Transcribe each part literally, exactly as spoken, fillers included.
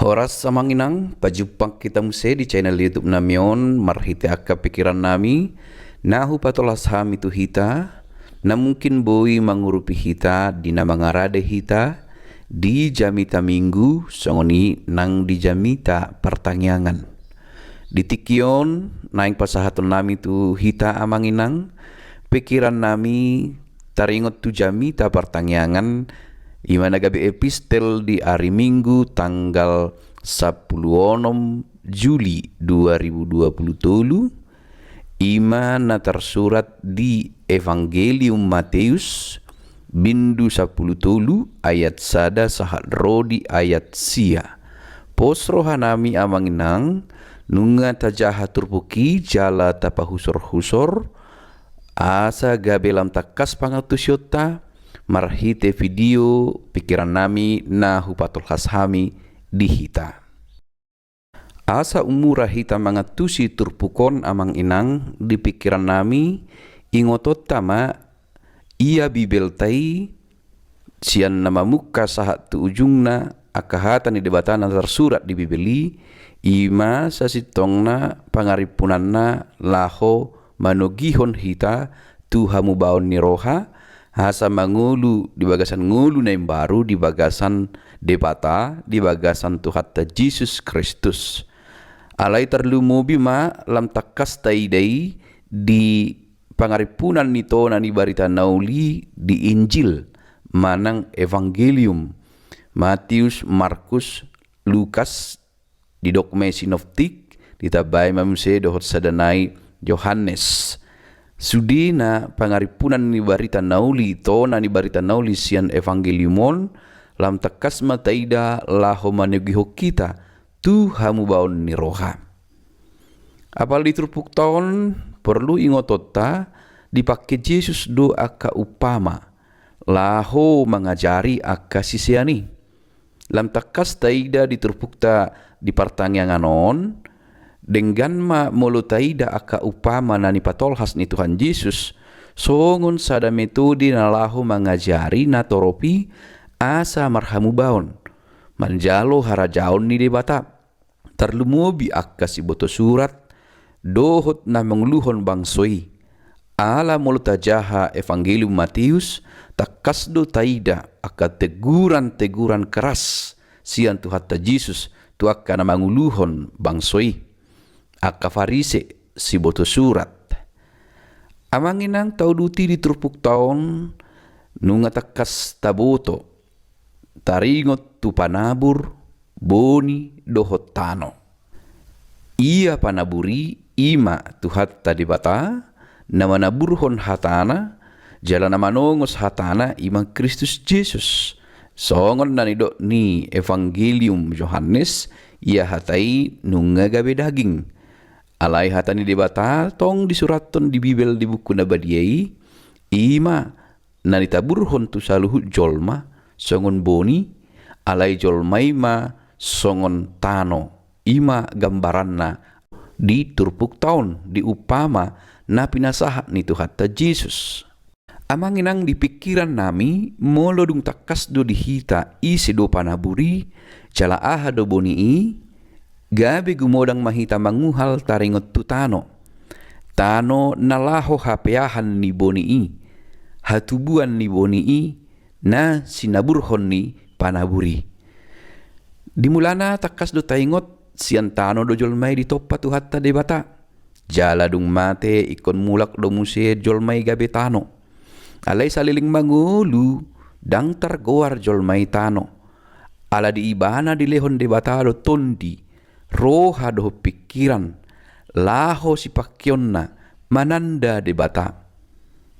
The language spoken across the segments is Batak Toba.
Horas amang inang, pajumpang hita muse di channel YouTube nami on, marhite angka pikiran nami na hupatolhas hami tu hita, na mungkin boi mangurupi hita di na mangarade hita di jamita Minggu, songon i nang di jamita partangiangan. Di tingki on naeng pasahaton nami tu hita amang inang pikiran nami taringot tu jamita partangiangan, i ma na gabe epistel di ari Minggu tanggal sampulu onom Juli dua ribu dua pulu tolu, i ma na tarsurat di Evangelium Mateus, bindu sampulu tolu, ayat sada sahat ro di ayat sia. Pos roha nami amang inang, nunga tajaha turpuk i jala tapahusor-husor, asa gabe lam tangkas pangantusionta marhite video pikiran nami na hupatolhas hami di hita. Asa umura hita mangantusi turpuk on amang inang, di pikiran nami, ingotonta ma ia Bibelta i, sian na mamungka sahat tu ujungna, angka hata ni Debata na tarsurat di Bibel i, i ma sasintongna pangarimpunanna laho manogihon hita tu hamubaon ni roha, asa mangolu di bagasan ngolu na imbaru di bagasan Debata, di bagasan Tuhanta Jesus Kristus. Alai tarlumobi ma lam tangkas taida i di pangarimpunan ni tona ni barita na uli di Injil manang Evangelium Matius, Markus, Lukas, didok ma i sinoptik, ditambai ma muse dohot sada nai Johannes. Sudena pangarimpunan ni barita na uli, tona ni barita na uli sian Evangelium on, lam tangkas ma taida laho manogihon hita tu hamubaon ni roha. Apala di turpukta on porlu ingotonta, dipangke Jesus do angka umpama laho mangajari angka sisean i. Lam tangkas taida di turpukta di partangiangan on, denggan ma molo taida angka umpama na nipatolhas ni Tuhan Jesus songon sada metode na laho mangajari natorop i asa marhamubaon manjalo harajaon ni Debata. Tarlumobi angka siboto surat dohot na manguluhon bangso i. Ala molo tajaha Evangelium Matius, tangkas do taida angka teguran-teguran keras sian Tuhanta Jesus tu angka na manguluhon bangso i, angka Farise, siboto surat. Amang inang, tauduti di turpukta on nunga tangkas taboto taringot tu panabur, boni dohot tano. Ia panabur i, i ma Tuhanta Debata, na manaburhon hatana, jala na manongos hatana i ma Kristus Jesus. Songon na nidok ni Evangelium Johannes, ia hata i nunga gabe daging. Alai hata ni Debata tong disurathon di Bibel di buku na badia i, i ma na nitaburhon tu saluhut jolma songon boni, alai jolma i ma songon tano, i ma gambaranna di turpukta on, di umpama na pinasahat ni Tuhanta Jesus. Amang inang, di pikiran nami, molo dung tangkas do di hita ise do panabur i, jala aha do boni i, gabe gumodang ma hita manguhal taringot tu tano. Tano na laho hapeahan ni boni i, hatubuan ni boni i, na sinaburhon ni panabur i. Di mulana tangkas do taingot, sian tano do jolma i ditompa Tuhanta Debata. Jala dung mate ingkon mulak do muse jolma i gabe tano. Alai saleleng mangolu, ndang targoar jolma i tano. Ala di ibana dilehon Debata do tondi, roha dohot pikiran, laho sipangkeonna mananda Debata,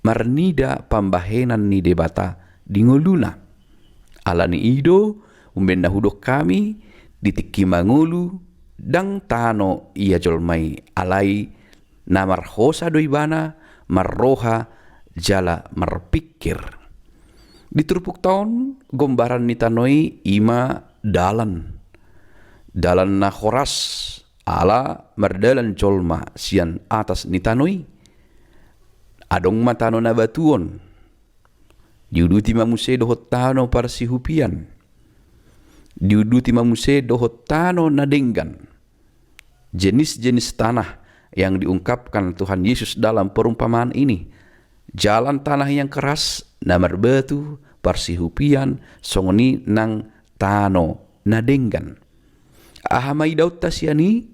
marnida pambahenan ni Debata di ngoluna. Ala ni i do, umbaen na hudok hami, di tingki mangolu, ndang tano ia jolma i, alai na marhosa do ibana, marroha jala marpikir. Di turpukta on, gombaran ni tano i, i ma dalan. Dalan na horas, ala mardalan jolma sian atas ni tano i. Adong ma tano na batuon, diuduti ma muse dohot tano parsihupian. Diuduti ma muse dohot tano na denggan. Jenis-jenis tanah yang diungkapkan Tuhan Yesus dalam perumpamaan ini. Jalan tanah yang keras, na marbatu, parsihupian, songon i nang tano na denggan. Aha ma idaonta sian i?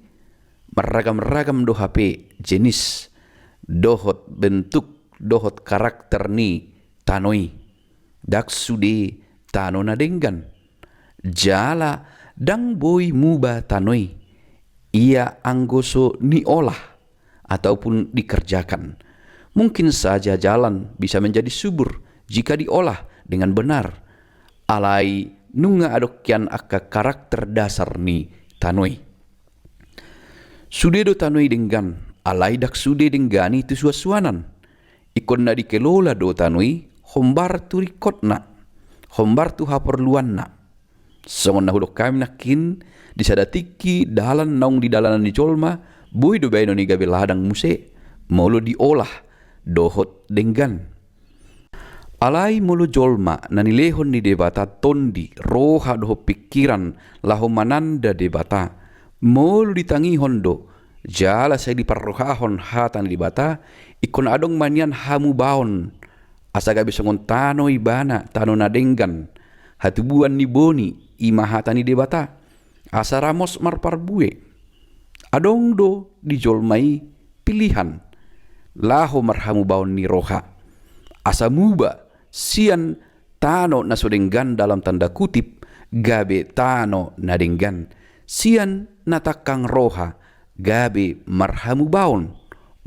Marragam-ragam do hape jenis dohot bentuk dohot karakter ni tano i. Ndang sude tano na denggan. Jala ndang boi muba tano i, ia anggo so niolah ataupun dikerjakan. Mungkin saja jalan bisa menjadi subur jika diolah dengan benar. Alai nunga adong hian angka karakter dasar ni tano i. Sude do tano i denggan, alai ndang sude denggan i tu suan-suanan. Ingkon na dikelola do tano i hombar tu ringkotna, hombar tu haporluanna. Songon na hudok hami nangkin, di sada tingki dalan naung didalanan ni jolma, boi do baenon i gabe ladang muse, molo diolah dohot denggan. Alai molo jolma na nilehon ni Debata tondi, roha dohot pingkiran laho mananda Debata, molo ditangihon do jala sai diparrohahon hata ni Debata, ingkon adong ma nian hamubaon, asa gabe songon tano ibana, tano na denggan, hatubuan ni boni, i ma hata ni Debata, asa ramos marparbue. Adong do di jolma i pilihan laho marhamubaon ni roha, asa muba sian tano na so denggan dalam tanda kutip gabe tano na denggan, sian na tangkang roha gabe marhamubaon,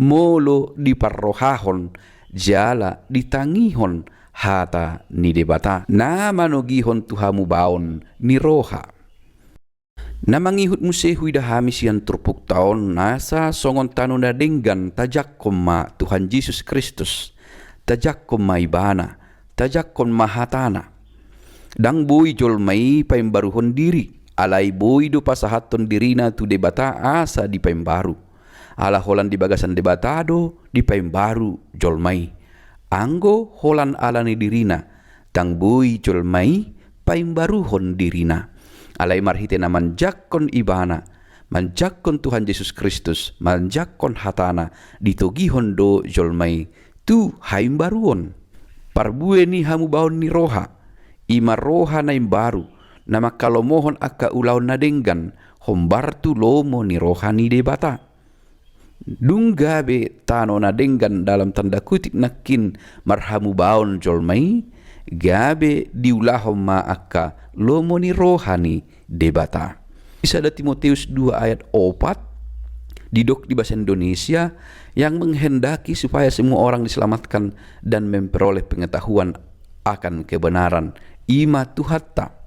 molo diparrohahon jala ditangihon hata ni Debata na manogihon tu hamubaon ni roha. Na mangihut muse huida hami sian turpukta on, nasa songon tano na denggan tajangkon ma Tuhan Jesus Kristus, tajangkon ma Ibana, tajangkon ma hatana. Ndang boi jolma i paimbaruhon diri, alai boi do pasahathon dirina tu Debata asa dipaimbaru. Ala holan di bagasan Debata do dipaimbaru jolma i. Anggo holan ala ni dirina, ndang boi jolma i paimbaruhon dirina. Alai marhite na manjangkon Ibana, manjangkon Tuhan Jesus Kristus, manjangkon hatana, ditogihon do jolma i tu haimbaruon. Parbue ni hamubaon ni roha, i ma roha na imbaru, na manghalomohon angka ulaon na denggan, hombar tu lomo ni roha ni Debata. Dung gabe tano na denggan dalam tanda kutip nangkin marhamubaon jolma i, gabe diulahon ma angka lomo ni roha ni Debata. Di sada Timoteus dua ayat opat, didok di bahasa Indonesia, yang menghendaki supaya semua orang diselamatkan dan memperoleh pengetahuan akan kebenaran. I ma Tuhanta,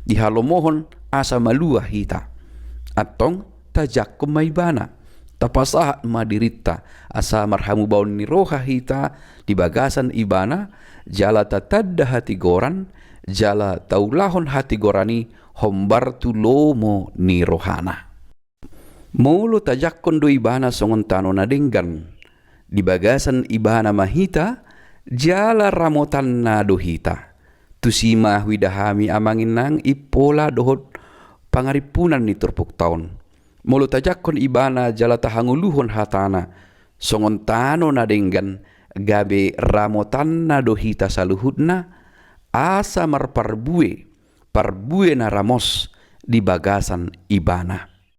dihalomohon asa malua hita. Antong tajangkon ma Ibana, tapasahat ma dirinta, asa marhamubaon ni roha hita di bagasan Ibana, jala tatanda hatigoran, jala taulahon hatigoran i hombar tu lomo ni rohana. Molo tajangkon do Ibana songon tano na denggan, di bagasan Ibana ma hita, jala ramotanna do hita. Tusi ma huida hami amang inang impola dohot pangarimpunan ni turpukta on. Molo tajangkon Ibana jala tahangoluhon hatana, songon tano na denggan, gabe ramotanna do hita saluhutna, asa marparbue, parbue na ramos di bagasan Ibana.